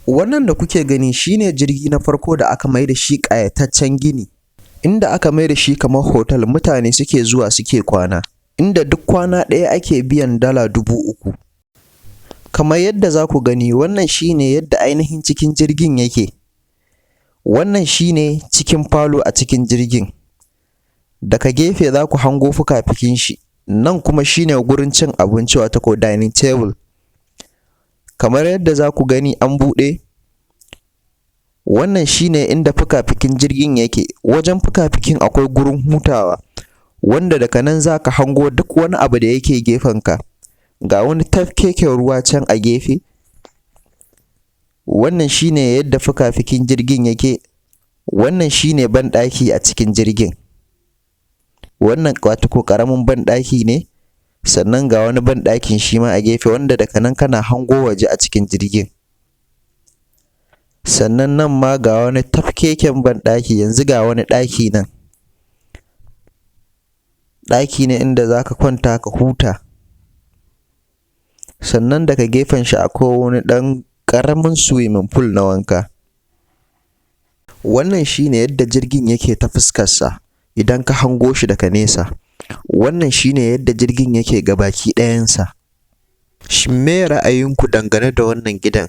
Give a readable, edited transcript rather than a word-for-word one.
Wannan da kuke gani shi ne jirgi na farko da aka mai da shi ƙayataccen gini, inda aka mai da shi kamar hotel mutane suke zuwa suke kwana, inda duk kwana ɗaya ake biyan dala 3,000. Kamar yadda za ku gani, wannan shi ne yadda ainihin cikin jirgin yake. Wannan shi ne cikin falo a cikin jirgin, daga gefe za ku hango fukafukin shi, nan kuma shi ne gurin cin abinci wato dining table. Kamar yadda za ku gani an buɗe, wannan shi ne inda fukafukin jirgin yake, wajen fukafukin akwai gurin hutawa wanda daga nan za ka hango duk wani abu da yake gefenka. Ga wani tafkeken ruwa can a gefe. Wannan shi ne yadda fukafukin jirgin yake, wannan shi ne ban-ɗaki a cikin jirgin, wannan wato ƙaramin ban-ɗaki ne, sannan ga wani ban-ɗakin shi ma a gefe wanda daga nan kana hango waje a cikin jirgin. Sannan nan ma ga wani tafkeken ban-ɗaki, yanzu ga wani ɗaki nan, ɗaki ne inda za ka kwanta ka huta. Sannan daga gefen shi akwai wani ɗan ƙaramin swimming pool na wanka. Wannan shi ne yadda jirgin yake ta fuskarsa idan ka hango shi daga nesa. Wannan shi ne yadda jirgin yake gabakiɗayansa. Shin meye ra'ayinku dangane da wannan gidan?